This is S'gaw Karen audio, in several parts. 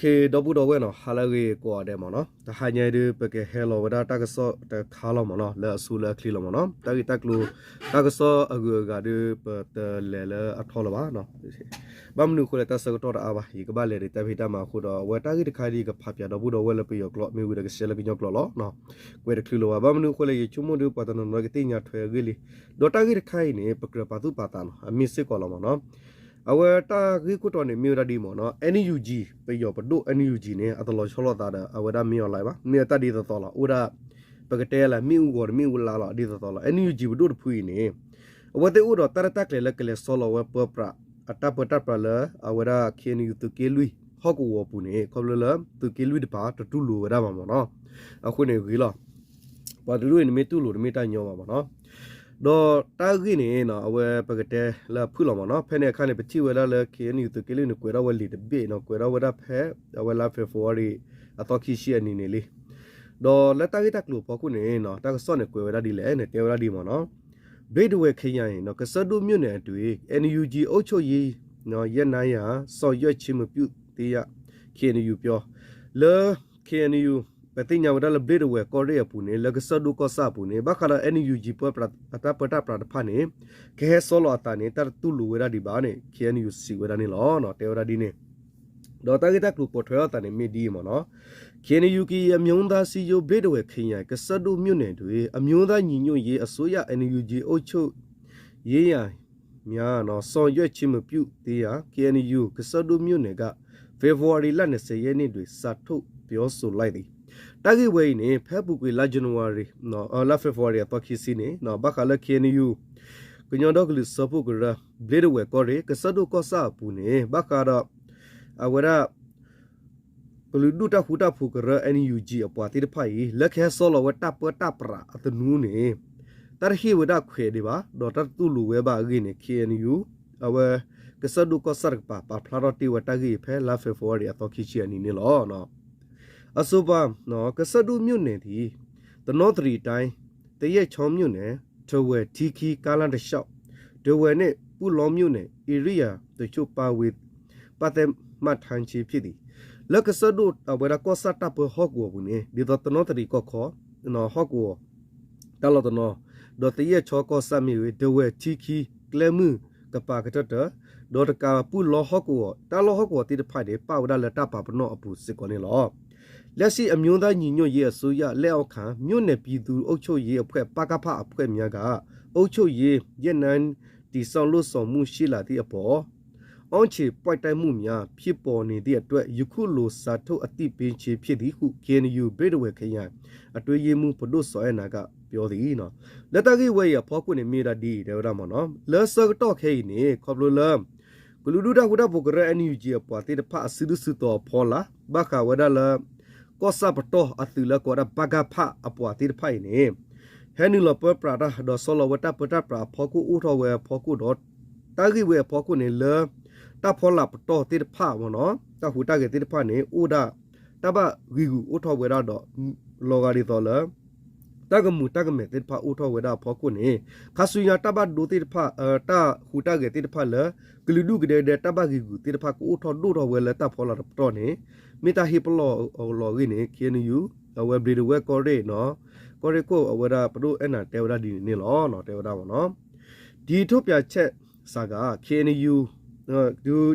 ဒီပုၢ်ဒီဝဲၢ်နီၤ ဟါလၢအဂ့ၤကိးဂၤဒဲးမ့ၢ်နီၤ, တဟါညါအံၤဒုး ပကဟဲလီၤဝဲဒၣ်တၢ်ကစီၣ်တခါလီၤမ့ၢ်နီၤ, လၢအဆိလၢအချ့လီၤမ့ၢ်နီၤ, တၢ်ဂ့ၢ်တၢ်ကျိၤ တၢ်ကစီၣ်အဂုၤအဂၤဒုး ပတလဲၤလၢအထီလၢၤဘၣ်နီၤ. ဘၣ်မနုၤအဃိလဲၣ် တၢ်ဆၢကတီၢ်တအါဘၣ် ယကဘၣ်လဲၤဒံးတၢ်ဖံးတၢ်မၤအဃိဒီး အဝဲတၢ်ဂ့ၢ်တခါဒ်ယကဖးပၠးဒီပုၢ်ဒီဝဲၢ်လၢပယီၤကျိာ် မ့ၢ်ဝံၤဒီးကရှဲလၢကညီကျိာ်လီၤ. ကွဲးတချုးလၢၤဘၣ် ဘၣ်မနုၤအဃိလဲၣ် ယဆိကမိၣ်ဒုး ပှၤတနီၤနီၤကသ့ၣ်ညါထွဲအဂ့ၢ်လံ, ဒီးတၢ်ဂ့ၢ်တခါအံၤန့ၣ် ပကြၢးပာ်သူၣ်ပာ်သးနီၤ အမ့ၢ်စ့ၢ်ကီးလီၤမ့ၢ်နီၤ. အဝဲတၢ်ဂ့ၢ်ခိၣ်တီန့ၣ် မ့ၢ်ဝဲဒၣ်ဒ်မ့ၢ်နီၤ NUG ပယီၤပဒိၣ် NUG န့ၣ် အတလီၤဆီလိာ်သးဒီး အဝဲဒၣ်မ့ၢ်အီၤလၢၤဘၣ်, မ့ၢ်အတၢ်ဒ်သိးသိးလီၤ, အိၣ်ဒၣ် ပကတဲလၢ မ့ၣ်အူဂီၤတမ့ၣ်အူလါလီၤ ဒ်သိးသိးလီၤ. NUG ပဒိၣ်တဖုအံၤန့ၣ် အဝဲသ့ၣ်အိၣ်ဒီးတၢ်ရဲၣ်တၢ်ကျဲၤလၢကလဲၤဆီလီၤဝဲပၢပြး အတၢ်ပၢတၢ်ပြးလၢ အဝဲဒၣ် KNU သုးက့လွံၢ် ဟီၣ်ကဝီၤပူၤန့ၣ် ခီဖျိလၢ သုးက့လွံၢ်တဖၣ် တတူၢ်လိာ်ဝဲဒၣ်ဘၣ်မ့ၢ်နီၤ, အဃိန့ၣ်ဂ့ၤလီၤ. ပှၤတဒူၣ်အံၤန့ၣ်မ့ၢ်တူၢ်လိာ်တမ့ၢ်တၢ်ညီဘၣ်မ့ၢ်နီၤ. ဒီးတၢ်ဂ့ၢ်န့ၣ် အဝဲပကတဲလၢအဖုၣ်လီၤမ့ၢ်နီၤ, ဖဲန့ၣ်အခါန့ၣ် ပထံၣ်ဝဲဒၣ်လၢ KNU သုးက့လွံၢ်န့ၣ် ကွဲးထီၣ်ဝဲလံာ်တဘ့ၣ်နီၤ, ကွဲးထီၣ်ဝဲဒၣ်ဖဲ အဝဲလါ February အသီခံဆံအနံၤန့ၣ်လံ. ဒီးလၢတၢ်ဂ့ၢ်တၢ်ကျိၤအဖီခိၣ်န့ၣ် တၢ်ကစီၣ်န့ၣ်ကွဲးဝဲဒၣ်ဒ်လဲၣ်န့ၣ် တဲဝဲဒၣ်ဒ်မ့ၢ်နီၤ, ဘျ့ဒဝဲၢ်ခ့ယၤအံၤ ကစၢၢ်ဒိၣ်မြို့နယ်အတွင်း NUG အုပ်ချုပ်ရေး ယဲနယၤ ဆောင်ရွက်ခြင်းမပြုသေးရ KNU ပြော လၢ KNU ပသ့ၣ်ညါဝဲဒၣ်လၢ ဘျ့ဒဝဲၢ်ကီၢ်ရ့ၣ်အပူၤန့ၣ် လၢကစၢၢ်ဒိၣ်ကီၢ်ဆၣ်အပူၤန့ၣ် ဘၣ်ဃးဒီး NUG ပၢပြး အတၢ်ပၢတၢ်ပြးတဖၣ်န့ၣ် ကဟဲဆီလီၤအသးန့ၣ် တၢ်တတူၢ်လိာ်ဝဲဒၣ်ဒံးဘၣ်န့ၣ် KNU စံးဝဲဒၣ်န့ၣ်လီၤ. တဲဝဲဒၣ်ဒ်န့ၣ် ဒီးတၢ်ဂ့ၢ်တၢ်ကျိၤပိာ်ထွဲအသးန့ၣ်မ့ၢ်ဒ်အံၤမ့ၢ်နီၤ, KNU ကရင်အမျိုးသားစည်းရုံး ဘျ့ဒဝဲၢ်ခ့ယၤ ကစၢၢ်ဒိၣ်မြို့နယ်တွင် အမျိုးသားညီညွတ်ရေးအစိုးရ NUG အုပ်ချုပ်ရေး များ ဆောင်ရွက်ခြင်းမပြုသေးရ KNU ကစၢၢ်ဒိၣ်မြို့နယ်က ဖေဖော်ဝါရီလ နှစ်ဆယ်ရက်နေ့တွင် စာထုတ်ပြောဆိုလိုက်သည်. တၢ်ဂ့ၢ်ဝဲအံၤန့ၣ် ဖဲအပူၤကွံာ်လါ January လါ February အသီခံဆံန့ၣ် ဘၣ်ဃးလၢ KNU ကညီဒီကလုာ်စၢဖှိၣ်ကရၢ ဘျ့ဒဝဲၢ်ကီၢ်ရ့ၣ် ကစၢၢ်ဒိၣ်ကီၢ်ဆၣ်အပူၤန့ၣ် ဘၣ်ဃးဒီး အဝဲဒၣ် ကလုာ်ဒူၣ်တၢ်ဃူတၢ်ဖိးကရၢ NUG အပှၤသ့ၣ်တဖၣ်အံၤ လၢကဟဲဆီလီၤဝဲတၢ်ပၢတၢ်ပြးအသနူန့ၣ် တၢ်တဟ့ၣ်ဝဲဒၣ်ခွဲးဒံးဘၣ် ဒီးတၢ်တတူၢ်လိာ်ဝဲဘၣ်အဂ့ၢ်န့ၣ် KNU အဝဲ ကစၢၢ်ဒိၣ်ကီၢ်ဆၣ်တကပၤ ပာ်ဖျါထီၣ်တ့ၢ်ဝဲတၢ်ဂ့ၢ်အံၤဖဲလါ February အသီခံဆံအနံၤန့ၣ်လီၤ. အဆိုပါ ကစၢၢ်ဒိၣ်မြို့နယ်သည် တနီသရံၣ်တိုင်း သရက်ချောင်းမြို့နယ် ထားဝယ်-ထီးခီး ကားလမ်းတစ်လျှောက် ထားဝယ်နှင့် ပုလောမြို့နယ် ဧရိယာတစ်ချို့ ပါဝင် ပတ်သက်မှတ်တမ်းခြင်းဖြစ်သည်. လၢကစၢၢ်ဒိၣ်အဝဲဒၣ်ကီၢ်ဆၣ်တၢ်ပၢဟီၣ်ကဝီၤပူၤန့ၣ် ဒ်သိးတနီသရံၣ်ကီၢ်ခီ ဟီၣ်ကဝီၤ တၢ်လီၢ်တနီၤ, ဒီးသရက်ချောင်းကီၢ်ဆၣ်မ့ၢ်ဂ့ၤ ထားဝယ်-ထီးခီး ကျဲမုၢ်ကပၤကတၢၢ်တၢၢ်, ဒီးတကးပုလောဟီၣ်ကဝီၤ တၢ်လီၢ်ဟီၣ်ကဝီၤသ့ၣ်တဖၣ်န့ၣ် ပာ်ဝဲဒၣ်လၢတၢ်ပာ်ပနီၣ်အပူၤစ့ၢ်ကီးန့ၣ်လီၤ. လက်ရှိ အမျိုးသားညီညွတ်ရေးအစိုးရလက်အောက်ခံ မြို့နယ်ပြည်သူ့အုပ်ချုပ်ရေးအဖွဲ့ ပကဖ အဖွဲ့များက အုပ်ချုပ်ရေးယန္တရားတည်ဆောက်လုပ်ဆောင်မှုရှိလာသည့်အပေါ် အောင့်ခြေပွိုင့်တိုက်မှုများ ဖြစ်ပေါ်နေသည့်အတွက် ယခုလို စာထုတ်အသိပေးခြင်းဖြစ်သည်ဟု KNU ဘျ့ဒဝဲၢ်ခရိုင် အတွင်းရေးမှူး ပဒိၣ်စီၤအဲၣ်နၤက ပြောသည်. လၢတၢ်ဂ့ၢ်ဝဲအံၤအဖီခိၣ်န့ၣ် မ့ၢ်ဝဲဒၣ်ဒ်အံၤ တဲဝဲဒၣ်မ့ၢ်နီၤ, လၢဆၢကတီၢ်ခဲအံၤန့ၣ် ခီဖျိလၢ ကလုာ်ဒူၣ်တၢ်ဃူတၢ်ဖိးကရၢ NUG အပှၤသ့ၣ်တဖၣ်အစုဒုၣ်စုတီၤအဖီလာ် ဘၣ်ဃးဝဲဒၣ်လၢ ကီၢ်ဆၣ်ပတီၢ်အသုးလၢကိးဝဲဒၣ် ပကဖအပှၤသ့ၣ်တဖၣ်အံၤန့ၣ် ဟဲနုာ်လီၤပၢပြးတၢ် ဒီးဆီလီၤဝဲတၢ်ပၢတၢ်ပြးအဖီခိၣ်အိၣ်ထီၣ်ဝဲအဖီခိၣ်ဒီး တၢ်ဂ့ၢ်ဝဲအဖီခိၣ်န့ၣ် လၢတၢ်ဖီလာ်ပတီၢ်သ့ၣ်တဖၣ်မ့ၢ်နီၤ တၢ်ဟူးတၢ်ဂဲၤသ့ၣ်တဖၣ်န့ၣ် အိၣ်ဒၣ် တၢ်ဘၣ်ဂံာ်ဂူာ်အိၣ်ထီၣ်ဝဲဒၣ်ဒီး လီၤဂာ်ဒ်သိးလၢ တၢ်ကမူၤတၢ်ကမဲာ်သ့ၣ်တဖၣ်အိၣ်ထီၣ်ဝဲဒၣ်အဖီခိၣ်န့ၣ် ခါဆူညါတၢ်ဘၣ်ဒိသ့ၣ်တဖၣ် တၢ်ဟူးတၢ်ဂဲၤသ့ၣ်တဖၣ်လၢ ကလုာ်ဒူၣ်ကဒဲကဒဲတၢ်ဘၣ်ဂံာ်ဂူာ်သ့ၣ်တဖၣ်ကအိၣ်ထီၣ်ဒိၣ်ထီၣ်ဝဲလၢတၢ်ဖီလာ်တပတီၢ်န့ၣ် မ့ၢ်တၢ်ဟ့ၣ်ပလီၢ်အလီၢ်အဂ့ၢ်န့ၣ် KNU အဝဲဘျ့ဒဝဲၢ်ကီၢ်ရ့ၣ် ကီၢ်ရ့ၣ်ခိၣ်အဝဲဒၣ်ပဒိၣ်အဲၣ်နၤတဲဝဲဒၣ်ဒ်န့ၣ်န့ၣ်လီၤ တဲဝဲဒၣ်မ့ၢ်နီၤ ဒီထုတ်ပြန်ချက်စာက KNU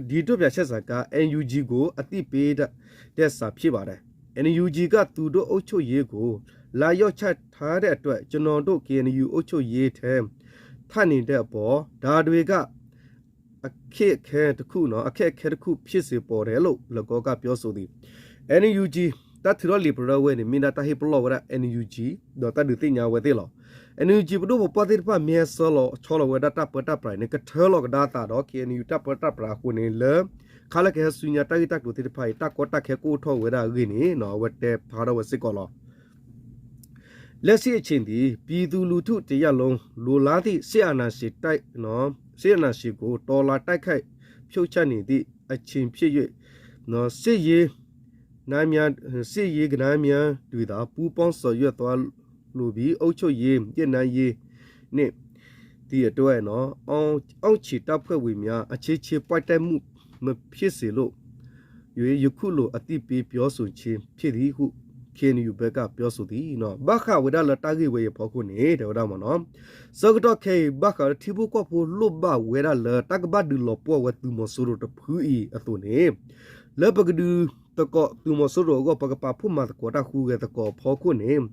ဒီထုတ်ပြန်ချက်စာက NUG ကိုအသိပေးတဲ့စာဖြစ်ပါတယ်။ NUG က သူတို့အုပ်ချုပ်ရေးကို လာရောက်ချထားတဲ့အတွက် ကျွန်တော်တို့ KNU အုပ်ချုပ်ရေးထဲ ထပ်နေတဲ့အပေါ် ဒါတွေက အခက်အခဲတစ်ခုနော် အခက်အခဲတစ်ခုဖြစ်စေပေါ်တယ်လို့ လကောကပြောဆိုသည် NUG တၢ်ထုးထီၣ်လံာ်ပရၢဝဲန့ၣ် မ့ၢ်ဒၣ်တၢ်ဟ့ၣ်ပလီၢ်ဝဲဒၣ် NUG ဒီးတၢ်ဒုးသ့ၣ်ညါဝဲသ့ၣ်လီၤ. NUG ပဒိၣ်ပပှၢ်သ့ၣ်တဖၣ် မ့ၢ်ဟဲဆီလီၤဝဲဒၣ်တၢ်ပၢတၢ်ပြးန့ၣ် ကထၢလီၤကဒါသးဒီး KNU တၢ်ပၢတၢ်ပြးအဃိန့ၣ် လၢ ခါလၢကဟဲဆူညါတၢ်ဂ့ၢ်တၢ်ကျိၤသ့ၣ်တဖၣ်အံၤ တၢ်ကီတၢ်ခဲကအိၣ်ထီၣ်ဝဲဒၣ်အဂ့ၢ်န့ၣ် အဝဲတဲဖျါထီၣ်ဝဲစ့ၢ်ကီးလီၤ. လက်ရှိအချိန်သည် ပြည်သူလူထုတစ်ရပ်လုံး လိုလားသည့် စစ်အာဏာရှင်တိုက် နော် စစ်အာဏာရှင်ကို တော်လှန်တိုက်ခိုက် ဖြုတ်ချနေသည့်အချိန်ဖြစ်၍ နော် စစ်ရေး နည်းများ စစ်ရေးကဏ္ဍများတွင်သာ ပူးပေါင်းဆောင်ရွက်သွားလိုပြီး အုပ်ချုပ်ရေး ညှိနှိုင်းရေးနှင့် သည့်အတွက် နော် အောင့် အောင့်ခြေတပ်ဖွဲ့ဝင်များ အချင်းချင်း ပွတ်တိုက်မှု မဖြစ်စေလို ယခုလိုအသိပေးပြောဆိုခြင်းဖြစ်သည်ဟု ခ့ၣ်အဲၣ်ယူၣ် ဘက်က ပြောဆိုသည် ဘၣ်ဃးဝဲဒၣ်လၢတၢ်ဂ့ၢ်ဝဲအံၤအဖီခိၣ်န့ၣ် တဲဝဲဒၣ်မ့ၢ်နီၤ, ဆၢကတီၢ်ခဲအံၤ ဘၣ်ဃးလၢထံဖိကီၢ်ဖိလိၣ်ဘၣ်ဝဲဒၣ်လၢတၢ်ကဘၣ်ဒုးလီၤပှီၢ်ဝဲသုးမီၤစိရိၤတဖုအံၤအသိးန့ၣ် လၢပကဒုးသကိးသုးမီၤစိရိၤအဂီၢ် ပကပာ်ဖှိၣ်မၤသကိးတၢ်ဃုဂဲၤသကိးအဖီခိၣ်န့ၣ်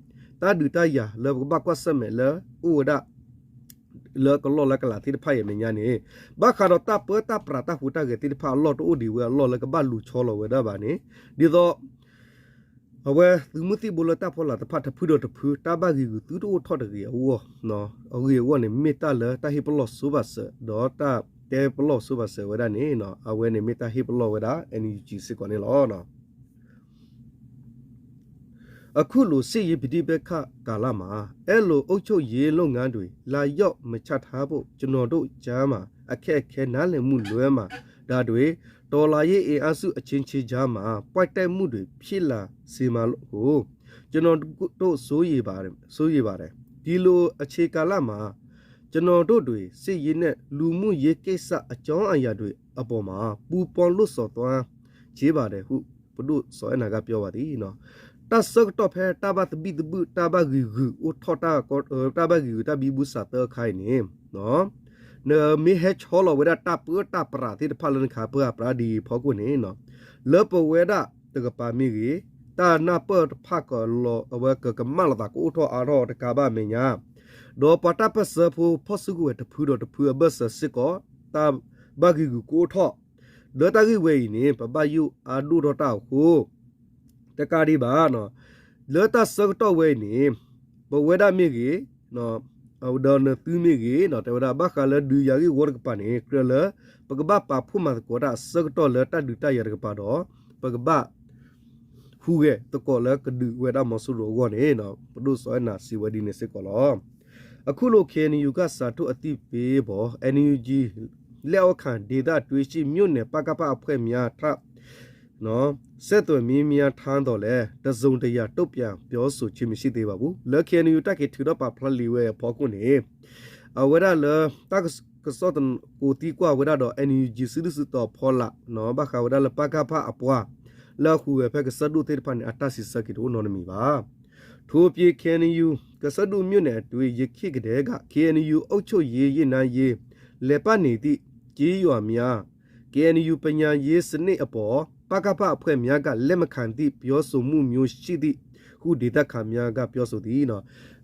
တၢ်ဒုးတၢ်ယၤလၢပကဘၣ်ကွၢ်ဆၢၣ်မဲာ်လၢအိၣ်ဝဲဒၣ် လၢကလီၢ်လၢကလးသ့ၣ်တဖၣ်အံၤအမဲာ်ညါန့ၣ် ဘၣ်ဃးဒီးတၢ်ပၢတၢ်ပြးတၢ်ဟူးတၢ်ဂဲၤသ့ၣ်တဖၣ်အလီၢ်တအိၣ်ဒံးဝဲအလီၢ်လၢကဘၣ်လူၤဆီလီၤဝဲဒၣ်ဘၣ်န့ၣ် ဒ်သိး အဝဲသုးမုၢ်သံၣ်ဘိလၢတၢ်ဖီလာ်တဖၣ်တဖုဒီးတဖု တၢ်ဘၣ်ဂံာ်ဂူာ်သုတအိၣ်ထီၣ်တဂ့ၤအဂီၢ် အဂ့ၢ်အဂီၢ်န့ၣ် မ့ၢ်တၢ်လၢတၢ်ဟ့ၣ်ပလီၢ်စိဘၣ်စၢၤ ဒီးတၢ်တဲပလီၢ်စိဘၣ်စၢၤဝဲဒၣ်န့ၣ် အဝဲန့ၣ်မ့ၢ်တၢ်ဟ့ၣ်ပလီၢ်ဝဲဒၣ် NUG စ့ၢ်ကီးန့ၣ်လီၤ. အခုလို စစ်ရေးပဋိပက္ခကာလမှာ အဲလိုအုပ်ချုပ်ရေးလုပ်ငန်းတွေ လာရောက်မချထားဖို့ ကျွန်တော်တို့ကြားမှာ အခက်အခဲနားလည်မှုလွဲမှားတာတွေ တော်လှန်ရေးအင်အားစုအချင်းချင်းကြားမှာ ပွတ်တိုက်မှုတွေဖြစ်လာစေမှာကို ကျွန်တော်တို့စိုးရိမ်ပါတယ်။ ဒီလိုအချိန်ကာလမှာ ကျွန်တော်တို့တွေ စစ်ရေးနဲ့ လူမှုရေးကိစ္စအကြောင်းအရာတွေအပေါ်မှာ ပူးပေါင်းလုပ်ဆောင်သွားချင်ပါတယ်ဟု ပဒိၣ်စီၤအဲၣ်နၤကပြောပါသည် တၢ်ဆၢကတီၢ်ဖဲတၢ်ဘၣ်သဘံၣ်သဘုၣ် တၢ်ဘၣ်ဂံာ်ဂူာ်အိၣ်ထီၣ် တၢ်ဘၣ်ဂံာ်ဂူာ်တၢ်ဘံဘူစးသၢအခါအံၤန့ၣ် နမ့ၢ်ဟဲဆီလီၤဝဲဒၣ်တၢ်ပၢတၢ်ပြးသ့ၣ်တဖၣ်လၢနခးပၢအပြးဒ်အံၤအဖီခိၣ်န့ၣ် လၢပဝဲဒၣ်တကပၤမ့ၢ်ဂ့ၤ တၢ်နၢ်ပၢၢ်တဖၣ်ကလီၤ အဝဲကကမၣ်လိာ်သးကအိၣ်ထီၣ်အါထီၣ်တကးဘၣ်အမဲာ်ညါ ဒီးပှၤတၢ်ပၢၢ်ဆၢဖိဖီၣ်စုကဝဲၤတဖုဒီးတဖုအဘၢၣ်စၢၤစ့ၢ်ကီး တၢ်ဘၣ်ဂံာ်ဂူာ်ကအိၣ်ထီၣ် လၢတၢ်ဂ့ၢ်ဝဲအံၤန့ၣ် ပဘၣ်ယိၣ်အါဒိၣ်ထီၣ်တၢ်အဃိ တကးဒံးဘၣ် လၢတၢ်ဆၢကတီၢ်ဝဲအံၤန့ၣ် ပဝဲဒၣ်မ့ၢ်ဂ့ၤ ဒီးနသုမ့ၢ်ဂ့ၤ တဲဝဲဒၣ်ဘၣ်ဃးလၢဒုးယၤဂ့ၢ်ဝီတကပၤန့ၣ် ကြၢးလၢ ပကဘၣ်ပာ်ဖှိၣ်မၤသကိးတၢ်အဆၢကတီၢ်လၢတၢ်ဒုးတၢ်ယၤတကပၤဒီး ပကဘၣ် ဟူးဂဲၤသကိးလၢကဒုးဝဲဒၣ်မီၤစိရိၤအဂီၢ်န့ၣ် ပဒိၣ်စီၤအဲၣ်နၤစံးဝဲဒ်န့ၣ်စ့ၢ်ကီးလီၤ. အခုလို KNU က စာထုတ်အသိပေးပေါ့ NUG လက်အောက်ခံဒေသတွင်းရှိမြို့နယ် ပကဖ အဖွဲ့များထံ ဆက်သွယ်မေးမြန်းထားသော်လည်း တစ်စုံတစ်ရာတုံ့ပြန်ပြောဆိုခြင်းမရှိသေးပါဘူး။ လၢ KNU တၢ်က့ၤထုးထီၣ်ပာ်ဖျါလံာ်ဝဲအဖီခိၣ်န့ၣ် အဝဲဒၣ်လၢ တၢ်ကစီၣ်သကိးသံကွၢ်ဝဲဒၣ်ဒီး NUG စုဒုၣ်စုတီၤဖီလာ် ဘၣ်ဃးဝဲဒၣ်လၢ ပကဖ အပှၤ လၢအဟူးဂဲၤဖဲကစၢၢ်ဒိၣ်သ့ၣ်တဖၣ်န့ၣ် အတၢ်စံးဆၢက့ၤတအိၣ်နီတမံၤဘၣ်. ထို့ပြင် KNU ကစၢၢ်ဒိၣ်မြို့နယ်အတွင်း ယခေတ်ကတည်းက KNU အုပ်ချုပ်ရေး ရေနံရေး လည်ပတ်နေသည့် ကျေးရွာများ KNU ပညာရေးစနစ်အပေါ် ပကဖ အဖွဲ့များက လက်မခံသည့် ပြောဆိုမှုမျိုးရှိသည်ဟု ဒေသခံများက ပြောဆိုသည်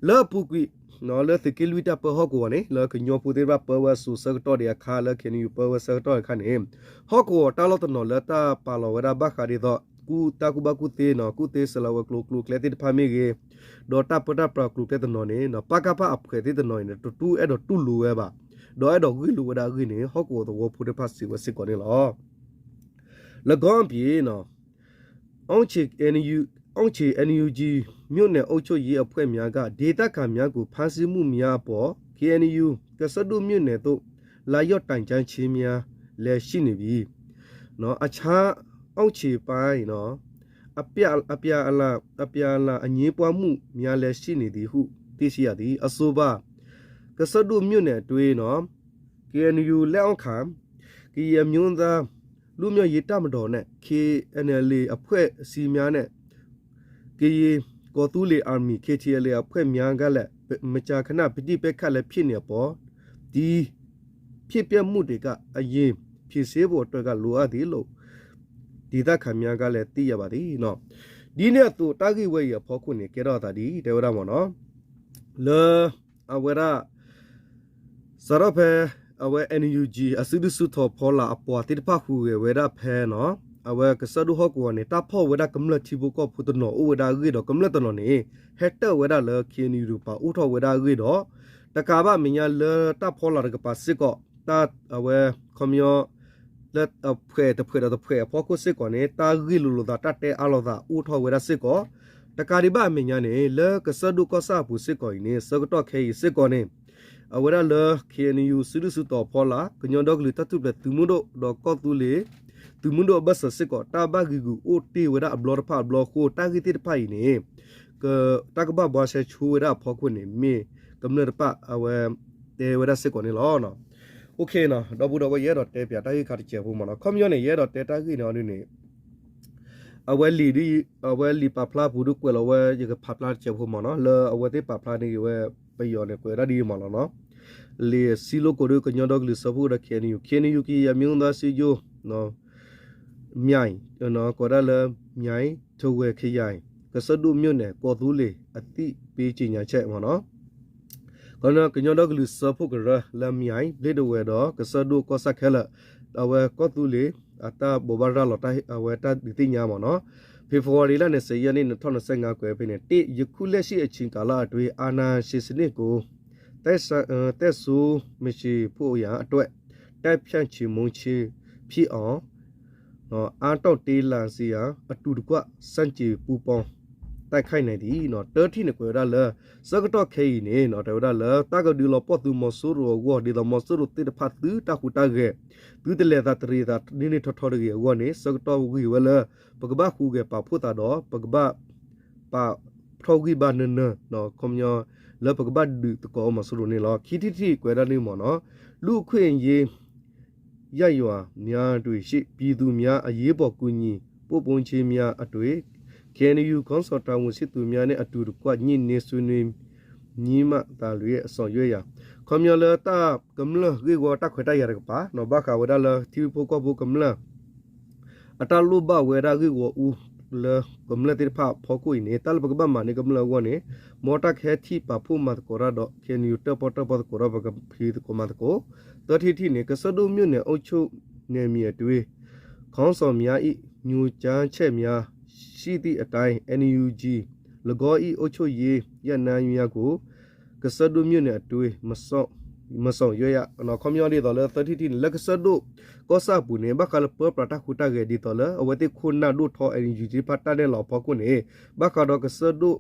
လၢအပူၤကွံာ် လၢသုးက့လွံၢ်တၢ်ပၢဟီၣ်ကဝီၤန့ၣ် လၢကညီဖိသ့ၣ်တဖၣ်ပၢဝဲအစိၤဆၢကတီၢ်ဒံးအခါ လၢ KNU ပၢဝဲဆၢကတီၢ်အခါန့ၣ် ဟီၣ်ကဝီၤတၢ်လီၢ်တနီၤလၢတၢ်ပာ်လီၤဝဲဒၣ်ဘၣ်ဃးဒ်သိး ကူၣ်တၢ်ကူၣ်ဘၣ်ကူၣ်သ့နီၤ ကူၣ်သ့စလၢဝဲကျိၤကျိၤကျဲသ့ၣ်တဖၣ်မ့ၢ်ဂ့ၤ ဒီးတၢ်ပၢတၢ်ပြးကျိၤကျဲတနီၤန့ၣ် ပကဖ အဖွဲ့သ့ၣ်တနီၤအံၤန့ၣ် တတူၢ်အဲၣ်ဒိးတူၢ်လိာ်ဝဲဘၣ် ဒီးအဲၣ်ဒိးဂ့ၢ်လိာ်ဝဲဒၣ်အဂ့ၢ်န့ၣ် ဟီၣ်ကဝီၤသဝီဖိသ့ၣ်တဖၣ်စံးဝဲစ့ၢ်ကီးန့ၣ်လီၤ. လၢခံအံၤ အောင့်ချေ NUG မြို့နယ်အုပ်ချုပ်ရေးအဖွဲ့များက ဒေသခံများကို ဖမ်းဆီးမှုများအပေါ် KNU ကစၢၢ်ဒိၣ်မြို့နယ်သို့ လာရောက်တိုင်ကြားခြင်းများလည်း ရှိနေပြီ။ အခြား အောင့်ချေပိုင်း အပြန်အလှန် အပြန်အလှန် အငြင်းပွားမှုများလည်း ရှိနေသည်ဟု သိရှိရသည်။ အဆိုပါ ကစၢၢ်ဒိၣ်မြို့နယ်အတွင်း KNU လက်အောက်ခံ ကရင်အမျိုးသားလွတ်မြောက်ရေးတပ်မတော်နဲ့ KNLA အဖွဲ့အစည်းများနဲ့ ကရင်ကော်သူးလ့ၣ် Army KTLA အဖွဲ့များကလည်း မကြာခဏ ပဋိပက္ခလည်းဖြစ်နေအပေါ် ဒီဖြစ်ပျက်မှုတွေက အရင်ဖြေရှင်းဖို့အတွက်က လိုအပ်သည်လို့ ဒေသခံများကလည်း သိရပါသည် ဒ်န့ၣ်အသိး တၢ်ဂ့ၢ်ဝဲအံၤအဖီခိၣ်န့ၣ် ကဲထီၣ်အသးဒ်တဲဝဲဒၣ်မ့ၢ်နီၤ လၢ အဝဲဒၣ် စးထီၣ်ဖဲ အဝဲ NUG အစုဒုၣ်စုတီၤဖီလာ်အပှၤသ့ၣ်တဖၣ်ဟူးဂဲၤဝဲဒၣ်ဖဲနီၤ အဝဲကစၢၢ်ဒိၣ်ဟီၣ်ကဝီၤန့ၣ် တၢ်ဖီၣ်ဝဲဒၣ်ကမျၢၢ်ထံဖိကီၢ်ဖိတနီၤအိၣ်ဝဲဒၣ်အဂ့ၢ်ဒီး ကမျၢၢ်တနီၤန့ၣ် ဟဲတၢၣ်ဝဲဒၣ်လၢ KNU တကပၤအိၣ်ထီၣ်ဝဲဒၣ်အဂ့ၢ်ဒီး တကးဘၣ်မဲာ်ညါလၢတၢ်ဖီလာ်တကပၤစ့ၢ်ကီး တၢ်အဝဲ ခီပညီ လၢအဖှဲးတဖှဲးဒီးတဖှဲးအဖီခိၣ်စ့ၢ်ကီးန့ၣ် တၢ်ဂ့ၢ်လိာ်လိာ်သးတၢ်တဲအါလိာ်သးအိၣ်ထီၣ်ဝဲဒၣ်စ့ၢ်ကီး တကးဒံးဘၣ်အမဲာ်ညါန့ၣ် လၢကစၢၢ်ဒိၣ်ကီၢ်ဆၣ်အပူၤစ့ၢ်ကီးအံၤန့ၣ် ဆၢကတီၢ်ခဲအံၤစ့ၢ်ကီးန့ၣ် အဝဲဒၣ်လၢ KNU စုဒုၣ်စုတီၤဖီလာ် ကညီဒီကလုာ်တၢ်ထူၣ်ဖျဲးသုးမုၢ်ဒိၣ် ဒီးကီၢ်သူလ့ၤ သုးမုၢ်ဒိၣ်အဘၢၣ်စၢၤစ့ၢ်ကီး တၢ်ဘၣ်ဂံာ်ဂူာ်အိၣ်တ့ၢ်ဝဲဒၣ်အဘျီတဖၣ်အဘျီအဃိ တၢ်ဂ့ၢ်သ့ၣ်တဖၣ်အံၤန့ၣ် တၢ်ကဘၣ်ဘှါရှဲဆိဝဲဒၣ်အဖီခိၣ်န့ၣ် မ့ၢ်ကမျၢၢ်တဖၣ်အဝဲ တဲဝဲဒၣ်စ့ၢ်ကီးန့ၣ်လီၤ. ဒီပုၢ်ဒီဝဲၢ် ယအဲၣ်ဒိးတဲပၠးတၢ်ဂ့ၢ်ခါတစဲးဖိမ့ၢ်နီၤ ခီပညီန့ၣ် ယအဲၣ်ဒိးတဲတၢ်ဂ့ၢ်န့ၣ်အီၤဒ်န့ၣ် အဝဲလံာ်ဒ် အဝဲလံာ်ပာ်ဖျါအပူၤဒ်ကွဲးလီၤဝဲ ယကဖးဖျါတစဲးဖိမ့ၢ်နီၤ, လၢအဝဲသ့ၣ်ပာ်ဖျါန့ၢ်ဂ့ၤဝဲ ပယီၤန့ၣ် ကွဲးဝဲဒၣ်ဒ်အံၤမ့ၢ်လီၤနီၤ. လံာ်စံလိကိၣ်ဒ်ကညီဒီကလုာ်စၢဖှိၣ်ဒီး ခ့ၣ်အဲၣ်ယူၣ် ခ့ၣ်အဲၣ်ယူၣ် ကယဲၢ်မံၤသးစံယိၣ် မၠဲၣ် ကွဲးဒၣ်လၢ မၠဲၣ် ထဝဲၣ်ခယဲၣ် ကစၢၢ်ဒိၣ်မၠိၣ်နဲၣ် ကီၢ်သူလ့ၤ အသိးပ့က့ၤညါဆဲးမ့ၢ်နီၤ. ကညီဒီကလုာ်စၢဖှိၣ်ကရၢလၢမၠဲၣ် ဘျ့ဒဝဲၢ်ဒီးကစၢၢ်ဒိၣ်ကီၢ်ဆၣ်ခဲလၢာ် အဝဲကီၢ်သူလ့ၤ အတၢ်ဘိးဘၣ်ရၤလီၤ အဝဲတၢ်ဒုးသ့ၣ်ညါမ့ၢ်နီၤ. ဖ့ၤဘြူၤအါရံၤလါန့ၣ် စဲးယဲၢ်နံၣ် နထီၣ်နစဲးငါကွဲးဖဲန့ၣ် တ့ၢ် ယခုလက်ရှိအချိန်ကာလအတွင်း အာဏာရှင်စနစ်ကို သက်ဆိုးမရှိဖို့အရန်အတွက် တိုက်ဖျက်ချေမှုန်းခြင်းဖြစ်အောင် အားထုတ်တင်းလာစေရန် အတူတကွ စတင်ပူးပေါင်း တိုက်ခိုက်နိုင်သည် တၢထံၣ်န့ၣ်ကွဲးဝဲဒၣ်လၢ ဆၢကတီၢ်ခဲအံၤန့ၣ် တဲဝဲဒၣ်လၢ တၢ်ကဒုးလီၤပှီၢ်သုးမီၤစိရိၤအဂီၢ် ဒ်သိးမီၤစိရိၤသ့ၣ်တဖၣ်သုတၢ်ဟူးတၢ်ဂဲၤ သုတလဲၤသးတရံးသးန့ၢ်ထီၣ်ထီတဂ့ၤအဂီၢ်န့ၣ် ဆၢကတီၢ်ဂ့ၤဝဲလၢ ပကဘၣ်ဟူးဂဲၤပာ်ဖှိၣ်သးဒီး ပကဘၣ် ပာ်ထီၣ်ဂံၢ်ဘါနၢၤနၢၤ ခီပညီ လၢပကဘၣ်ဒုးသကိးမီၤစိရိၤန့ၣ်လီၤ. ခံထံၣ်တထံၣ်ကွဲးဒၣ်န့ၣ်မ့ၢ်နီၤ လူ့အခွင့်အရေး ရပ်ရွာများတွင်ရှိ ပြည်သူများ အရေးပေါ်ကူညီပို့ပေးခြင်းများအတွက် ခ့ၣ်အဲၣ်ယူၣ် ခေါင်းဆောင် တာဝန်ရှိသူများနဲ့ အတူတကွ ညှိနှိုင်းဆွေးနွေး ငြိမ်းချမ်းသာလျှင် ဆောင်ရွက်ရန် ခီပညီလၢတၢ်ကမျၢၢ်ဂ့ၢ်ဝီတၢ်ခွဲးတၢ်ယာ်တကပၤ ဘၣ်ဃးဝဲဒၣ်လၢထံဖိကီၢ်ဖိကမျၢၢ် အတၢ်လိၣ်ဘၣ်ဝဲဒၣ်ဂ့ၢ်ဝီအူလၢကမျၢၢ်သ့ၣ်တဖၣ်အဖီခိၣ်အံၤန့ၣ် တၢ်လၢပကဘၣ်မၤန့ၢ်ကမျၢၢ်အဂီၢ်န့ၣ် မ်တၢ်ကဟဲထံၣ်ပာ်ဖှိၣ်မၤသကိးတၢ်ဒီး ခ့ၣ်အဲၣ်ယူၣ် တၢၣ်ပီၣ်တၢၣ်ပီသကိးဒီး ပကဖံးသကိးမၤသကိး သၢထံၣ်တထံၣ်န့ၣ် ကစၢၢ်ဒိၣ်မၠိၣ်နဲၣ် အုပ်ချုပ်နယ်မြေအတွင်း ခေါင်းဆောင်များ၏ ညွှန်ကြားချက်များ ရှိသည့်အတိုင်း NUG ၎င်း၏ အုပ်ချုပ်ရေးယန္တရားများကို ကစၢၢ်ဒိၣ်မၠိၣ်နဲၣ်အတွင်း မဆောင်ရွက်ရ ခီပညီဒ်သိးလၢသၢထံၣ်တထံၣ်န့ၣ် လၢကစၢၢ်ဒိၣ်ကီၢ်ဆၣ်အပူၤန့ၣ် ဘၣ်ဃးလၢပၢပြးတၢ်ဟူးတၢ်ဂဲၤဒ်သိးလၢ အဝဲသ့ၣ်ခိၣ်နၢ်ဒိၣ်ထီ NUG သ့ၣ်တဖၣ်တၢ်နဲၣ်လီၤအဖီခိၣ်န့ၣ် ဘၣ်ဃးဒီးကစၢၢ်ဒိၣ်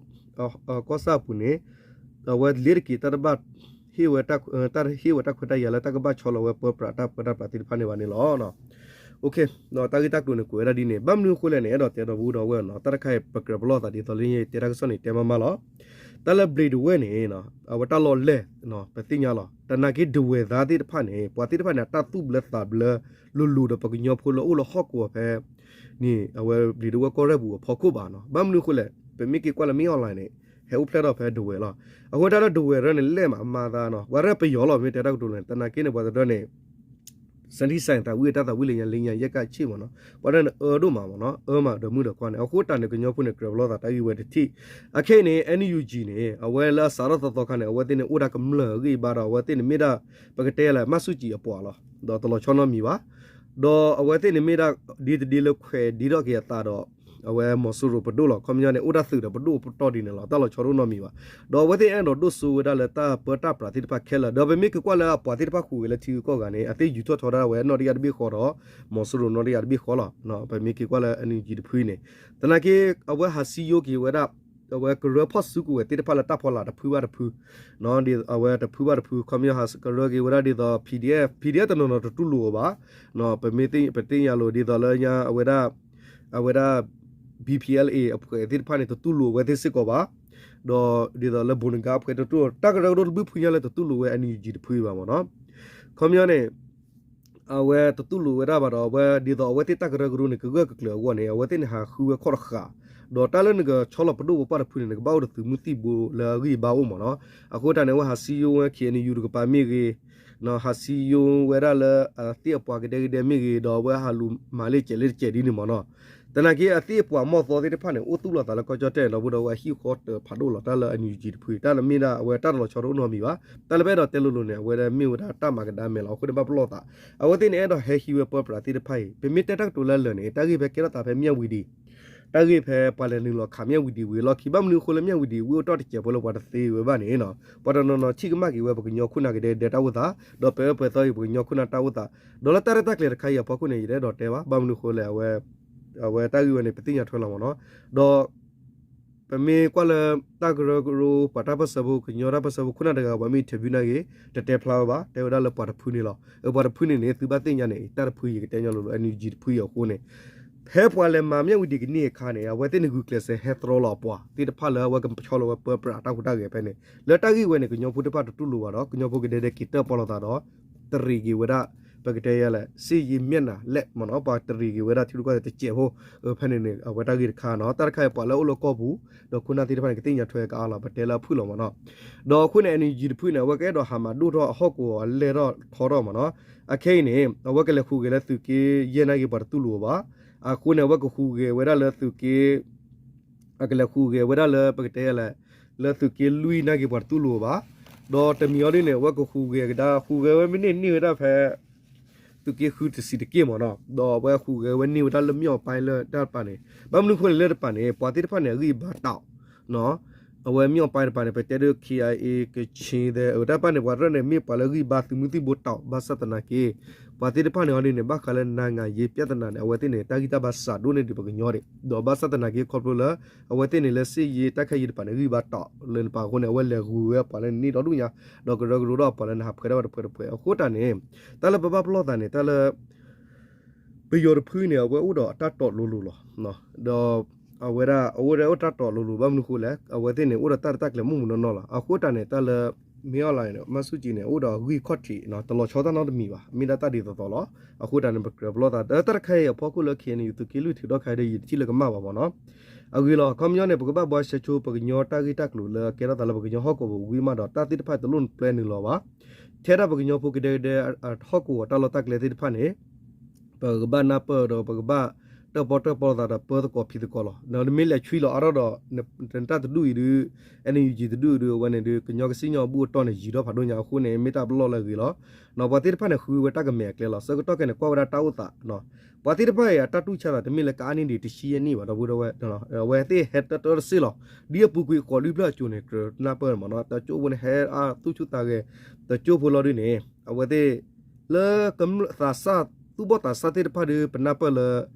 ကီၢ်ဆၣ်အပူၤန့ၣ် အဝဲလ့ၤတက့ၤတၢ်တဘၣ် ဟ့ၣ်ဝဲ တၢ်ဟ့ၣ်ဝဲတၢ်ခွဲးတၢ်ယာ်လၢ တၢ်ကဘၣ်ဆီလီၤဝဲပၢပြးတၢ်ပၢတၢ်ပြးသ့ၣ်တဖၣ်န့ၣ်ဘၣ်န့ၣ်လီၤ. တၢ်ဂ့ၢ်တၢ်ကျိၤန့ၣ် ကွဲးဝဲဒၣ်ဒ်န့ၣ် ဘၣ်မနုၤအဃိလဲၣ်န့ၣ် အဲၣ်ဒိးတဲဒီပုၢ်ဒီဝဲၢ်နီၤ တၢ်တခါအံၤ ပကြၢးပလီၢ်သးဒ်သိးလၢယတဲတၢ်ကစီၣ်န့ၣ် တဲမးမးလီၤ. တၢ်လၢဘျံးဒဝဲၢ်န့ၣ် အဝဲတၢ်လီၢ်လဲၢ် ပသ့ၣ်ညါလီၤ. တနာ်က့ဒဝဲၢ်သးသ့ၣ်တဖၣ်န့ၣ် ပှၤသ့ၣ်တဖၣ်န့ၣ် အတၢ်သူၣ်ဘျၢသးဘျၢလိၤလိၤဒီးပကညီဖိလၢအိၣ်လၢဟီၣ်ကဝီၤဖဲန့ၣ် အဝဲဘျံးဒဝဲၢ်ကီၢ်ရဲၣ်ပူၤအဖီခိၣ်ဘၣ်နီၤ. ဘၣ်မနုၤအဃိလဲၣ် ပမ့ၢ်က့ၤကွၢ်လၢမ့ၢ် online န့ၣ် ဟဲအိၣ်ဖျဲၣ်ထီၣ်ဖဲဒဝဲၢ်လီၤ. အဃိတၢ်လၢဒဝဲၢ်ရၢန့ၣ် လဲၢ်မးအမၤသးနီၤ ပှၤရဲၣ်ပယီၤလီၤ မ့ၢ်တဲတၢ်ကတိၤလဲၣ် တနာ်က့န့ၣ် ပှၤတဒၢန့ၣ် စၢထံစဲးသးဝံၣ်တၢ်သးဝံၣ်လၢညါလၢညါယဲၢ်ကၣ်ဆ့ၣ်မ့ၢ်နီၤ ပှၤတဒၢန့ၣ်အၢဒိၣ်မးမ့ၢ်နီၤ အၢမးဒီးမုၢ်ဒီးခွါန့ၣ် အဃိတၢ်န့ၣ် ကညီဖိန့ၣ် ကြၢးပလီၢ်သးတၢ်ဂ့ၢ်ဝဲတထံၣ် အခဲအံၤန့ၣ် NUG န့ၣ် အဝဲလၢအစးထီၣ်သီသီခါန့ၣ် အဝဲသ့ၣ်န့ၣ် အိၣ်ဒၣ်ကမျၢၢ်အဂံၢ်အဘါဒီး အဝဲသ့ၣ်န့ၣ်မ့ၢ်ဒၣ် ပကတဲလၢ မၢ်ဆူၣ်ကၠံအပှၤလီၤ ဒီးတလီၤဆီနီတမံၤဘၣ် ဒီးအဝဲသ့ၣ်န့ၣ်မ့ၢ်ဒၣ် ဒ်တဒ်လၢခွဲးဒ်ထီၣ်က့ၤအသးဒီး အဝဲမီၤစိရိၤပဒိၣ်လီၤ. ခီပညီန့ၣ် အိၣ်ဒၣ်သုးဒီးပဒိၣ်ပတီၢ်ဒ်န့ၣ်လီၤ တၢ်လီၤဆီတအိၣ်နီတမံၤဘၣ်. ဒီးအဝဲသ့ၣ်အဲၣ်ဒိးဒိၣ်စိဝဲဒၣ်လၢတၢ်ပၢတၢ်ပြးသ့ၣ်တဖၣ်ခဲလၢာ် ဒီးပမ့ၢ်က့ၤကွၢ်လၢအပှၤသ့ၣ်တဖၣ်ဃုာ်ဝဲလၢထံဂုၤကီၢ်ဂၤန့ၣ် အသ့ၣ်ယူၤထီၣ်ဆီဒၣ်ဝဲနီၣ်တယၢ်တဘ့ၣ်ဃီဒီး မီၤစိရိၤနီၣ်တယၢ်တဘ့ၣ်ဃီလီၤ. ပမ့ၢ်က့ၤကွၢ်လၢ NUG တဖုန့ၣ် သနာ်က့ အဝဲဟးစံယိက့ၤဝဲဒၣ် အဝဲကရၢဖီၣ်စုကဝဲၤသ့ၣ်တဖၣ်လၢတၢ်ဖီလာ်တဖုဘၣ်တဖု အဝဲတဖုဘၣ်တဖု ခီပညီဟးကရၢက့ၤဝဲဒၣ်ဒ်သိး PDF PDF တနီၤနီၤတတူၢ်လိာ်အီၤဘၣ်. ပမ့ၢ်ပသ့ၣ်ညါလိၤဒ်သိးလၢညါ အဝဲဒၣ် အဝဲဒၣ် BPLA အဖှဲးသ့ၣ်တဖၣ်န့ၣ် တတူၢ်လိာ်အဝဲသ့ၣ်စ့ၢ်ကီးဘၣ်. ဒီးဒ်သိးလၢ ဘိးနကါ အဖှဲးတတူၢ်လိာ် တၢ်ကရၢကရိတဘျုးဖုညါလၢတတူၢ်လိာ်ဝဲ NUG တဖုဘၣ်မ့ၢ်နီၤ. ခီပညီန့ၣ် အဝဲတတူၢ်လိာ်ဝဲဒၣ်ဘၣ်ဒီး အဝဲဒ်သိးအဝဲသ့ၣ်တၢ်ကရၢကရိန့ၣ် ကဂၢၢ်ကကျၢၤအဂီၢ်န့ၣ် အဝဲသ့ၣ်န့ၣ်ဟးဃုဝဲခီၣ်တဃာ် ဒီးတၢ်လၢနကဆီလီၤပဒိၣ်ပပှၢ်တဖုန့ၣ် နကဘၣ်အိၣ်ဒီးသုးမုၢ်သံၣ်ဘိလၢအဂံၢ်အဘါအိၣ်မ့ၢ်နီၤ. အဃိတၢ်န့ၣ် အဝဲဟးစံယိဝဲ KNU တကပၤမ့ၢ်ဂ့ၤ ဟးစံယိဝဲဒၣ်လၢအသ့ၣ်အပှၤကဒဲကဒဲမ့ၢ်ဂ့ၤ ဒီးအဝဲဟးလူၤမၤလ့ၣ်ကဲးလ့ၣ်တကဲးဒ်န့ၣ်မ့ၢ်နီၤ. သနာ်က့အသ့ၣ်ပှၤမီၢ်သီသ့ၣ်တဖၣ်န့ၣ် အိၣ်သူၣ်လီၤသးလၢကီၢ်ကၠီၣ်တဲၣ်ဒီး ဒီးအဝဲဟံၣ်ဃီတၢၤဖးဒိၣ်လီၤ တၢ်လၢ NUG တဖု တၢ်လၢမ့ၢ်ဒၣ်အဝဲတၢ်တလီၤဆီတအိၣ်နီတမံၤဘၣ်. တၢ်လၢပအဲၣ်ဒိးတဲလိၤလိၤန့ၣ် အဝဲဒၣ်မ့ၢ်ဝဲဒၣ်တၢ်မၤကဒါမဲာ်လီၤ. အဃိန့ၣ်ဘၣ်ပလီၢ်သး အဝဲသ့ၣ်န့ၣ်အဲၣ်ဒိးဟဲဟံးဝဲပၢပြးသ့ၣ်တဖၣ်အံၤ ပမ့ၢ်တဲတၢ်ကတိၤလၢအလၢာ်န့ၣ် တၢ်ဂ့ၢ်ဖဲကဲထီၣ်သးဖဲမၠၣ်ဝံၤဒံး တၢ်ဂ့ၢ်ဖဲပှၤလဲၤနုာ်လီၤခးမၠၣ်ဝံၤဒံးဝံၤအလီၢ်ခံ ဘၣ်မနုၤအဃိလၢမၠၣ်ဝံၤဒံး ဝံအိၣ်တီၢ်တစဲးဖိလၢပှၤတသ့ဝဲဘၣ်န့ၣ် ပှၤတနီၤနီၤထံၣ်ကမၣ်က့ၤဝဲပကညီခိၣ်နၢ်ကဒဲကဒဲတၢ်အိၣ်သး ဒီးပၢပၢသီအံၤပကညီခိၣ်နၢ်တၢ်အိၣ်သး ဒီးလၢတၢ်ရဲၣ်တၢ်ကျဲၤတခါအံၤအဖီခိၣ်န့ၣ် ယတအဲၣ်ဒိးတဲဘၣ် ဘၣ်မနုၤအဃိလဲၣ် အဝဲတၢ်ဂ့ၢ်ဝဲန့ၣ် ပသ့ၣ်ညါထွဲလီၤမ့ၢ်နီၤ. ဒီး ပမ့ၢ်ကွၢ်လၢ တၢ်ကရၢကရိ ပှၤတၢ်ပၢၢ်ဆၢဖိ ကညီတၢ်ပၢၢ်ဆၢဖိ ခိၣ်နၢ်တဂၤ ပှၤမ့ၢ် interview နာ်က့ၤ တတဲဖျါဝဲဘၣ် တဲဝဲဒၣ်လၢပှၤတဖုန့ၣ်လီၤ. ပှၤတဖုန့ၣ်န့ၣ် သုဘၣ်သ့ၣ်ညါန့ၣ် တၢ်တဖုယကတဲညီလိၤလိၤ NUG တဖုအံၤအဃိန့ၣ် ဖဲပှၤလဲၤမၤမၠၣ်ဝံၤဒံးကန့ၢ်အခါန့ၣ် အဝဲသ့ၣ်န့ၣ်ဂုာ်ကျဲးစၢးဟဲတြီလီၤအပှၤသ့ၣ်တဖၣ်လၢအဝဲကဆီလီၤဝဲပၢပြးတၢ်ဟူးတၢ်ဂဲၤဖဲန့ၣ် လၢတၢ်ဂ့ၢ်ဝဲန့ၣ် ကညီဖိတဖၣ်တတူၢ်လိာ်ဘၣ်ဒီး ကညီဖိကဒဲဒဲက့ၤတၢၣ်ပီၣ်လိာ်သးဒီး တရံးက့ၤဝဲဒၣ် ပကတဲယဲလဲၣ် စစ်ရေးမျက်နှာလဲၣ်မ့ၢ်နီၤ ပှၤတရံးက့ၤဝဲဒၣ်ထံရူၢ်ကီၢ်သဲးတစဲးဖိ ဖဲန့ၣ်န့ၣ် အဝဲတၢ်ဂ့ၢ်တခါနီၤ တၢ်တခါအံၤပှၤလၢအိၣ်လၢကီၢ်ပူၤ ဒီးခိၣ်နၢ်သ့ၣ်တဖၣ်န့ၣ် ကသ့ၣ်ညါထွဲကအါလီၤ ပတဲလၢအဖုၣ်လီၤမ့ၢ်နီၤ ဒီးအဃိန့ၣ် NUG တဖုန့ၣ် အဝဲကအဲၣ်ဒိးဟးမၤဒိၣ်ထီၣ်အဟီၣ်ကဝီၤအလဲၢ်ထီၣ်ထီထီၣ်မ့ၢ်နီၤ အခဲအံၤန့ၣ် အဝဲကလဲၤဟူးဂဲၤလၢသုးက့ယဲၢ်နာ်က့ၤပှၤတတူၢ်လိာ်အီၤဘၣ် အဃိန့ၣ် အဝဲကဟူးဂဲၤဝဲဒၣ်လၢသုးက့ အကလဲၤဟူးဂဲၤဝဲဒၣ်လၢပကတဲလဲၣ် လၢသုးက့လွံၢ်နာ်က့ၤပှၤတတူၢ်လိာ်အီၤဘၣ် ဒီးတမံၤအီၤဒ်န့ၣ် အဝဲကဟူးဂဲၤကဒါ ဟူးဂဲၤဝဲမ့ၢ်န့ၢ်န့ၢ်ဝဲဒၣ်ဖဲ သုးက့ဃုတဆံးတက့ၢ်မ့ၢ်နီၤ ဒီးအဝဲဟူးဂဲၤဝဲန့ၢ်ဝဲဒၣ်လၢ မြောက်ပိုင်း လၢတၢ်တပၤန့ၣ် ဘၣ်မနုၤအဃိလဲၣ်လၢတပၤန့ၣ် ပှၤသ့ၣ်တဖၣ်န့ၣ် အဂံၢ်အဘါတီး အဝဲ မြောက်ပိုင်း တပၤန့ၣ် ပတဲဒ် KIA ကချင် သဲး အတၢ်တပၤန့ၣ် ပှၤရဲၣ်န့ၣ် မ့ၢ်ပှၤလၢဂံၢ်ဘါသုးမုၢ်သံၣ်ဘိတီး ဘၣ်ဆၣ်သနာ်က့ ပှၤသ့ၣ်တဖၣ်န့ၣ်အီၤဒ်န့ၣ် ဘၣ်ဃးလၢ နိုင်ငံရေးပြဿနာ န့ၣ် အဝဲသ့ၣ်န့ၣ် တၢ်ဂံၢ်တၢ်ဘါစးဒိၣ်န့ၢ်ဒံးပှၤကညီဒံး ဒီးဘၣ်ဆၣ်သနာ်က့ခီဖျိလၢ အဝဲသ့ၣ်န့ၣ်လၢ စစ်ရေး တိုက်ခိုက်ရေး တပၤန့ၣ် ဂံၢ်ဘါတီးလၢနပၤအဃိန့ၣ် အဝဲလဲၤဂုၤဝဲပှၤလၢနန့ၢ်ဒီဒူၣ်ညါ ဒီးကရၢကရိဒီးပှၤလၢနဟးဖှဲးထီၣ်ဝဲတဖှဲးတဖှဲး အဃိတၢ်န့ၣ် တၢ်လၢပဘၣ်ပလီၢ်သးန့ၣ် တၢ်လၢ ပယီၤတဖုန့ၣ် အဝဲအိၣ်ဒီးအတၢ်တီးလိၤလိၤလီၤ. ဒီးအဝဲဒၣ် အဝဲဒၣ်အိၣ်တၢ်တီးလိၤလိၤ ဘၣ်မနုၤဃိလဲၣ် အဝဲသ့ၣ်န့ၣ်အိၣ်ဒီးတၢ်ရဲၣ်တၢ်ကျဲၤမုၢ်မုၢ်နီၢ်နီၢ်လီၤ. အဃိတၢ်န့ၣ် တၢ်လၢ မင်းအောင်လှိုင်န့ၣ် မၢ်ဆူၣ်ကံန့ၣ် အိၣ်ဒီးအဂံၢ်ခီၣ်ထံး တလီၤဆီတၢ်နီတမံၤဘၣ် မ့ၢ်ဒၣ်တၢ်ဒ်သိးသိးလီၤ. အဃိတၢ်န့ၣ် ပကြၢးပလီၢ်သး တၢ်တခါအံၤအဖီခိၣ်လၢ KNU သုးက့လွံၢ်ထုးထီၣ်ခါဒီး ယတထံၣ်လၢကမၣ်ဘၣ်မ့ၢ်နီၤ. အဂ့ၢ်လီၤ ခီပညီန့ၣ် ပကဘၣ်ဘှါရှဲဆိ ပကညီတၢ်ဂ့ၢ်တၢ်ကျိၤလၢကဲထီၣ်သးလၢပကညီဟီၣ်ကဝီၤပူၤဝံၤမးဒီး တၢ်သ့ၣ်တဖၣ်တလိၣ်ပျဲနုာ်လီၤဘၣ် ထဲဒၣ်ပကညီဖိကဒဲကဒဲ ဟီၣ်ကဝီၤတၢ်လီၢ်တၢ်ကျဲသ့ၣ်တဖၣ်န့ၣ် ပကဘၣ်နၢ်ပၢၢ်ဒီးပကဘၣ်တၢၣ်ပီၣ်တၢၣ်ပီလိာ်သးဒီးပၢသကိးဖံးသကိးလီၤ. နမ့ၢ်လဲၤဆွံလီၤအါထီၣ်ဒီး နတၢ်တဒူၣ်အံၤဒုး NUG တဒူၣ်အံၤဒုး အဝဲန့ၣ်ဒုး ကညီကစံၣ်ညီၣ်အဘူၣ်အတီၢ်န့ၣ် ယံာ်ထီၣ်ဖးဒိၣ်ညါအဃိန့ၣ် မ့ၢ်တၢ်ပလီၢ်လၢအဂ့ၤလီၤ. ပှၤသ့ၣ်တဖၣ်န့ၣ် ဃုဝဲတၢ်ကမဲာ်အကျဲလီၤ. ဆၢကတီၢ်ခဲန့ၣ် ကွၢ်ဝဲဒၣ်တၢ်အိၣ်သး ပှၤသ့ၣ်တဖၣ်အံၤ အတၢ်တူၢ်ဆါသး တမ့ၢ်လၢကအါန့ၢ်ဒံး တဆံယဲၢ်နံၣ်ဘၣ် ဒီပုၢ်ဒီဝဲၢ် အဝဲသ့ၣ်ဟဲတၢတၢတစ့ၢ်လီၤ. ဒ်အပူၤကွံာ်ဃိးလွံၢ်ဖျၢၣ်အစိၤန့ၣ် ကြၢးနၢ်ပၢၢ်မ့ၢ်နီၤ တကၠိဖိန့ၣ် ဟဲအါသူၣ်ဆူၣ်သးဂဲၤ တကၠိဖိလီၤဒုးန့ၣ် အဝဲသ့ၣ် လၢ သးစၢ် သူၣ်ဘီၣ်သးစၢ်သ့ၣ်တဖၣ်ဒုး ပနၢ်ပၢၢ်လၢ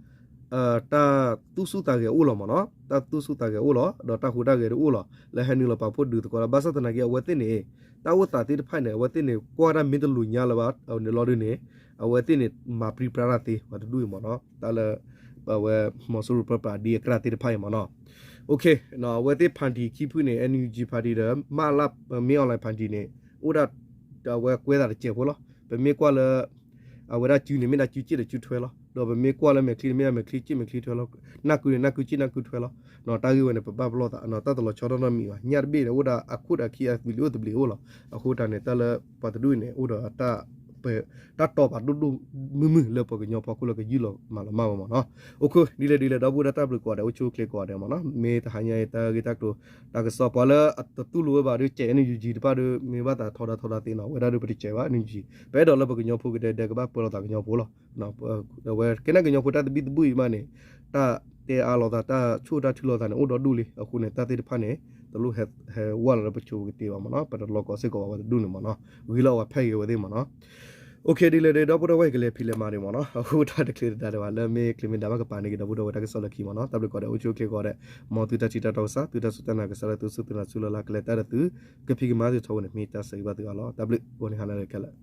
တၢ်သူၣ်ဆူၣ်သးဂဲၤအိၣ်လီၤမ့ၢ်နီၤ တၢ်သူၣ်ဆူၣ်သးဂဲၤအိၣ်လီၤ ဒီးတၢ်ဟူးတၢ်ဂဲၤဒုးအိၣ်လီၤ လၢဟဲနုာ်လီၤပာ်ဖှိၣ်ဒုးသကိးလီၤ. ဘၣ်ဆၣ်သနာ်က့ အဝဲသ့ၣ်န့ၣ် တၢ်အိၣ်သးသ့ၣ်တဖၣ်န့ၣ် အဝဲသ့ၣ်န့ၣ် ကွၢ်တၢ်မ့ၢ်တလိၤညါလၢၤဘၣ်န့ၣ်လီၤဒုးန့ၣ် အဝဲသ့ၣ်န့ၣ် မၤပြံပြါတၢ်သ့ ပှၤတဒူၣ်အံၤမ့ၢ်နီၤ တၢ်လၢ အဝဲ မီၤစိရိၤပၢပြးဒ်အကြၢးသ့ၣ်တဖၣ်အံၤမ့ၢ်နီၤ အဝဲသ့ၣ် party ခံဖုန့ၣ် NUG party ဒီး မလ မင်းအောင်လှိုင် party န့ၣ် အိၣ်ဒၣ် အဝဲကွဲသးတစဲးဖိလီၤ. ပမ့ၢ်ကွၢ်လၢ အဝဲဒၣ်စုန့ၣ် မ့ၢ်ဒၣ်စုစ့ၣ်ဒီးစုထွဲလီၤ. ဒီးပမ့ၢ်ကွၢ်လၢမဲာ်ချံန့ၣ် မ့ၢ်ဒၣ်မဲာ်ချံစ့ၣ်မဲာ်ချံထွဲလီၤ. နၢ်ကုန့ၣ် နၢ်ကုစ့ၣ်နၢ်ကုထွဲလီၤ. တၢ်ဂ့ၢ်ဝဲန့ၣ် ပဘၣ်ပလီၢ်သး တၢ်တလီၤဆီတၢ်နီတမံၤဘၣ် ညၣ်တဘ့ၣ်န့ၣ်အိၣ်ဒီးအခိၣ်ဒီးအခံ အသဘံၣ်လံအိၣ်သဘျ့အိၣ်လီၤ. အဃိတၢ်န့ၣ် တၢ်လၢပှၤတဒူၣ်အံၤန့ၣ် အိၣ်ဒီး တၢ်တီၤပာ်ဒိၣ်ဒိၣ်မုၢ်မုၢ်လၢပှၤကညီဖီခိၣ်လၢကယူၢ်လီၤမၤလီၤမၢ်ဝဲမ့ၢ်နီၤ. အိၣ်ခိး ဒ်လဲၣ်ဒ်လဲၣ် ဒီပုၢ်ဒီဝဲၢ်တၢ်ဘျုးကိးဂၤဒဲး အိၣ်ဆူၣ်အိၣ်ချ့ကိးဂၤဒဲးမ့ၢ်နီၤ. မ့ၢ်တဟါညါအံၤ တၢ်ဂ့ၢ်တၢ်ကျိၤ တၢ်ကစီၣ် ပှၤလၢအတတူၢ်လိာ်ဝဲဘၣ်ဒီး ကဲ NUG တဖၣ်ဒီး မ့ၢ်ဘၣ်သးထီဒါထီဒါသ့နီၤ ဝဲဒၣ်ဒီးပတကဲဘၣ် NUG ပအဲၣ်ဒိးလၢပကညီဖိကဒဲကဒဲကဘၣ်ပၢလီၤသးကညီဖိလီၤ. အဝဲကဲန့ၣ်ကညီဖိတၢ်သဘံၣ်သဘုၣ်အံၤမးန့ၣ် တၢ်တဲအါလိာ်သး တၢ်ဆိၣ်တၢ်ထုးလိာ်သးန့ၣ် အိၣ်ဒီဒူၣ်လံ. အဃိန့ၣ် တၢ်သ့ၣ်တဖၣ်န့ၣ် တလိၣ်ဟဲဝဲလီၤလၢပဆိးပကတ့ဘၣ်မ့ၢ်နီၤ. ပတလီၤကီးစ့ၢ်ကီးဘၣ်ပှၤတဒူၣ်န့ၣ်မ့ၢ်နီၤ. ဂ့ၤလၢအဝဲဖဲဂ့ၤဝဲသ့ၣ်မ့ၢ်နီၤ. အိၣ်ခိး ဒ်လဲၣ်ဒ်လဲၣ် ဒီပုၢ်ဒီဝဲၢ် ယကလဲၤဖံးလဲၤမၤဒံးမ့ၢ်နီၤ. အဃိတၢ်တချုးတဒါဒံးဘၣ် လၢမ့ၢ်ချ့မ့ၢ်ဒါဘၣ် ကပာ်န့ၢ်က့ၤဒီပုၢ်ဒီဝဲၢ်တၢ်ကစီၣ်လၢခံမ့ၢ်နီၤ. တၢ်ဘျုးကိးဂၤဒဲး အိၣ်ဆူၣ်အိၣ်ချ့ကိးဂၤဒဲး မ်သုတၢ်ထံၣ်တၢ်တီကစၢ် သုတၢ်စူၢ်တၢ်နာ်ကစၢ်လၢသုစူၢ်သုနာ်ဆူလၢ်လၢ် ကလဲၤတၢ်ဒီးသု ကဖံးကမၤသုထီဘိန့ၣ် မ့ၢ်တၢ်ဆၢဂ့ၤဘၣ်သုအါလီၤ. တၢ်ဘျုး ကိးနံၤဟါနၤလၢခဲလၢာ်